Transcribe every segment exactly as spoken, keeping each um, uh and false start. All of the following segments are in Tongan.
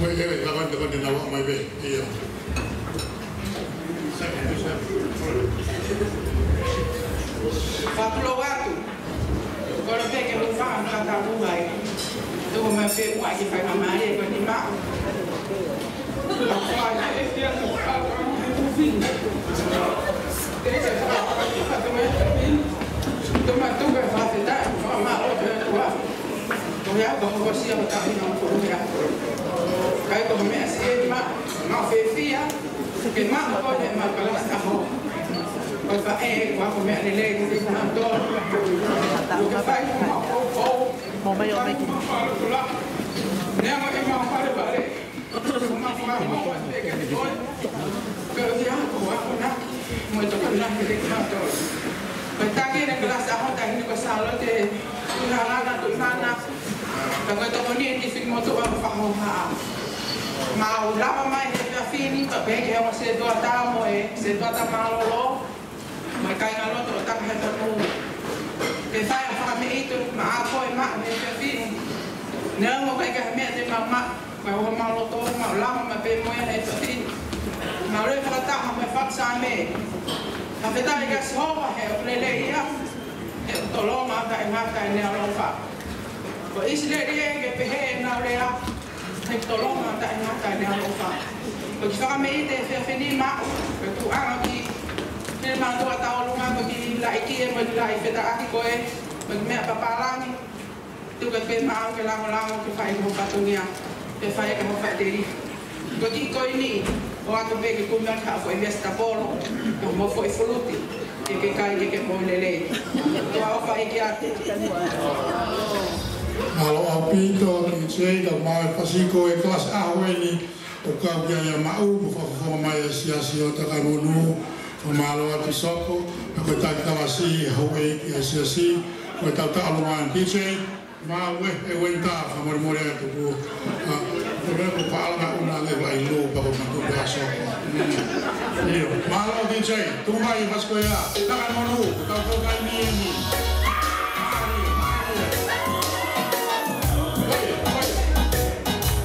Mai ke, ka ko ʻene, ko ʻene naua mai pē. ʻIo. Fakatulou atu. Kole pē ke u fai ha fakatapu ai. Tuku mai pē ua ke fai ha mālie ko eni maʻu. Ka ko e fia ko ka ko fini. Te te fa, fa, fa, te me te fini. Te ma tuku e fakafetaʻi, fakamālō ki he ʻOtua. Ko ia, ko hokosia ko tahi na ko ia. Kai ko me asi e ma, ma fefia, ke ma ko e ma kalasi ʻaho. Ko e faʻē, ko ako meʻa lelei, ko e faʻato. Ko e fai, ko ma ko ko. Mo mai o mai ki. Nea ma e ma fale fale. Ko ma fale mo e ke ko. Ko ia, ko ako na. Mo e tokoni lahi ki he kinautolu. Ko e taki ʻene kalasi ʻaho taʻahine ko Sālote Tuʻihaʻalana Tuʻimana. Ka ko e tokoni ʻeni ki he fili motuʻa ʻo Fahohaʻa. Mau lava mai he efiafi ni, pea pehē ki he ongo sētuata mo e sētuata mālōlō. Mo e kāingalotu ʻo Takahefonua. Ke fai ʻa e fakameʻite maʻa koe maʻu he efiafi ni. Neongo ʻikai ke ʻi ai ha meʻa te mau maʻu. Ka ʻoku mau loto, mau lava mai pē mo ia he efiafi ni. Mau lele fakataha mo e fakasaame. Fakafetaʻi kia Sihova he ʻoku lelei ia. He ʻoku tolonga taʻengata ʻene ʻaloʻofa. Ko ʻIsileli ē ke pehē ʻenau lea. He ʻoku tolonga taʻengata ʻene ʻaloʻofa. Ko e kiʻi fakameʻite he efiafi ni maʻu. Ko e tuʻunga ki he mātuʻa tauʻolunga ko e kiʻi laʻi kie mo e kiʻi laʻi fetaʻaki ko ē. Mo e kiʻi meʻa papālangi. Tuku pē maʻau ke langolango ke fai ho fatongia, ke fai ke ho faʻiteliha. Ko e kiʻi koini, ʻoatu pē ke kumi atu ha foʻi vesitapolo, ke mo foʻi fuluti, ke ke kai ke ke moʻui lelei. Ko e ʻofa ʻeiki atu. Mālō ʻaupito, DJ, ka mau e fasi ko e kalasi ʻaho eni, ʻo kau ki ai ʻa Maʻu, mo fakafofonga mai e siasi ʻo Takaemonū, ʻo mālō atu Soko, ʻa ko e taki kalasi, houʻeiki e siasi, ko e tau taʻolunga D J, Maʻu e, e uenta, fakamolemole atu ku, ʻa, ko e meʻa ko e paʻala ka una nge ʻoku ʻi ai lō, pea ko e matu pē ʻa Soko. Mm. ʻIo, mālō D J, tuku mai, fasi ko ia, Takaemonū, tau tau kai ni eni. Mālie, mālie. Oi, oi.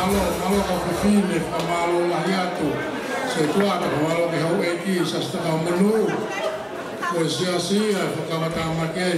Mālō, mālō, kau fefine, fakamālō lahi atu. Sētuata, fakamālō ki he houʻeiki, Siasi Takamonū. Ko e siasi ia, fakamatamaki ai.